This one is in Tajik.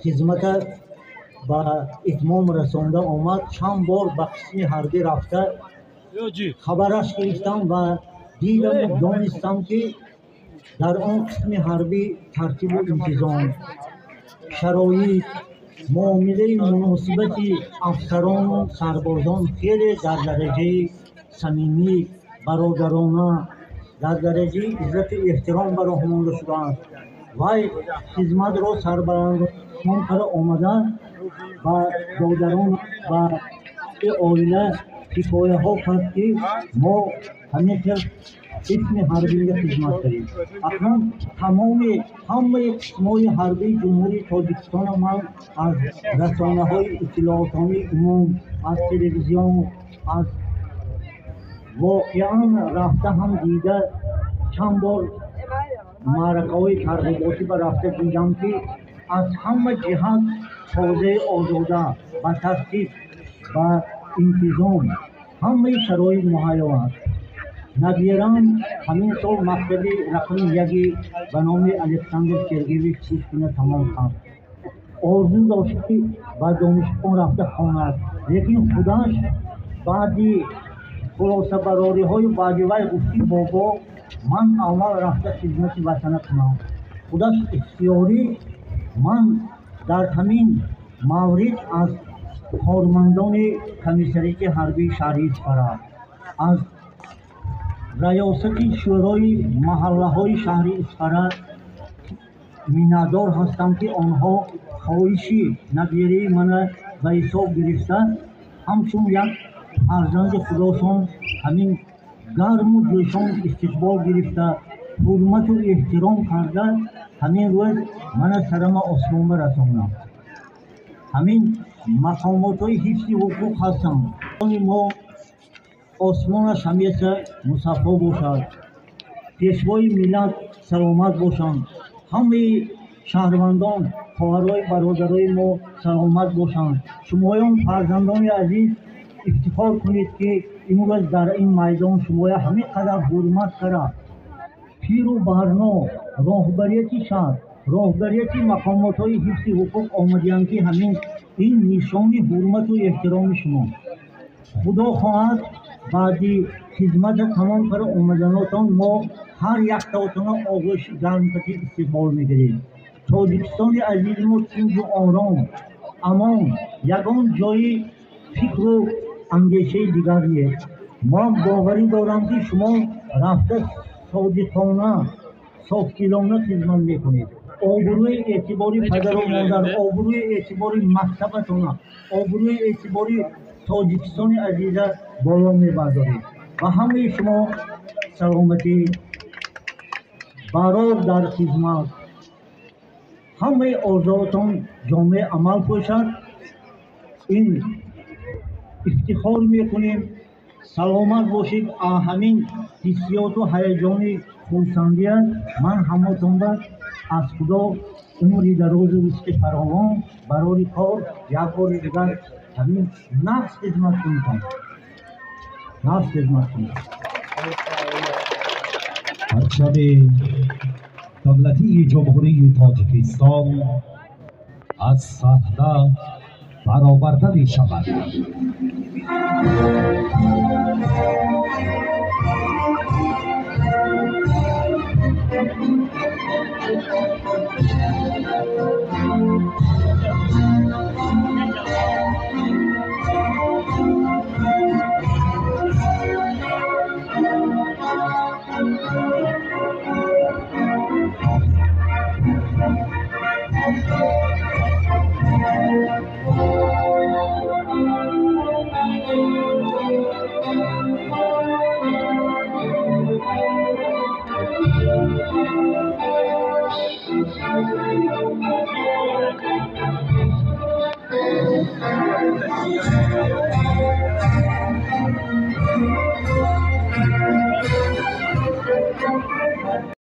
Хизмата ба итмом расонда омад, чанд бор ба қисми ҳарбӣ рафта хабараш гирифтам ва дидаму донистам, ки дар он қисми ҳарбӣ тартибу интизом, шароит, муомилаи муносибати афсарону сарбозон хеле дар дараҷаи самимӣ, бародарона, дар дараҷаи иззату эҳтиром ба роҳ монда шудааст. Вай хизматро сарбаландон карда омада, ба додарон ба оила ҳикояҳо кард, ки мо ҳамин хел қисми ҳарбига хизмат кардем. Акнун тамоми ҳамаи қисмҳои ҳарбии Ҷумҳурии Тоҷикистонро ман аз расонаҳои иттилоотонии умум, аз телевизион, аз воқеан рафта ҳам дида, чанд бор маъракаҳои тарғиботӣ ба рафта дидам, ки аз ҳама ҷиҳат тозаи озода, ба тартиб, ба интизом ҳамаи шароит муҳайё аст. Набирам ҳамин сол мактаби рақами яки ба номи Александр Сергеевич Пушкина тамом кард. Орзу дошт, ки ба донишгоҳ рафта хонад, лекин худаш баъди хулосабарориҳои баъди вай гуфт, ки бобо, ман аввал рафта хизмати ватана кунам. Худаш ихтиёрӣ. Ман дар ҳамин маврид аз кормандони комиссариати ҳарбии шаҳри Исфара, аз раёсати шӯрои маҳаллаҳои шаҳри Исфара миннатдор ҳастам, ки онҳо хоҳиши набираи мана ба ҳисоб гирифта, ҳамчун як фарзанди худошон ҳамин гарму ҷӯшон истиқбол гирифта, ҳурмату эҳтиром карда, ҳамин рӯз мана сарама осмонба расонам. Ҳамин мақомотҳои ҳифзи ҳуқуқ ҳастанд. Мо осмонаш ҳамеша мусаффо бошад, пешвои миллат саломат бошанд, ҳамаи шаҳрвандон, хоҳарои бародарои мо саломат бошанд. Шумоён, фарзандони азиз, ифтихор кунед, ки имрӯз дар ин майдон шумоя ҳамин қадар ҳурмат карда, пиру барно, роҳбарияти шаҳр, роҳбарияти мақомотҳои ҳифзи ҳуқуқ омадианд, ки ҳамин ин нишони ҳурмату эҳтироми шумо. Худо хоҳад, баъди хизмата тамом карда омаданотон мо ҳар яктаотона оғӯши гармкатӣ истиқбол мегирем. Тоҷикистони азизи мо тинҷу ором, амон, ягон ҷои фикру андешаи дигар нест. Мо боварӣ дорам, ки шумо рафта содиқона, софдилона хизмат мекунед. Обрӯи эътибори падару модар, обрӯи эътибори мактабатона, обрӯи эътибори Тоҷикистони азиза боло мебардоред. Ва ҳамаи шумо саломатӣ, барор дар хизмат, ҳамаи орзуотон ҷомеи амал пӯшад. Ин ифтихор мекунем. Саломат бошед. Ҳамин ҳиссиёту ҳаяҷони хурсандия ман ҳаматонба аз Худо умри дарозу ризқи фаровон, барори кор, як бори дигар ҳамин нағз хизмат кунитон, нағз хизмат кунед. Парчами давлатии Ҷумҳурии Тоҷикистон аз саҳна бароварда мешавад.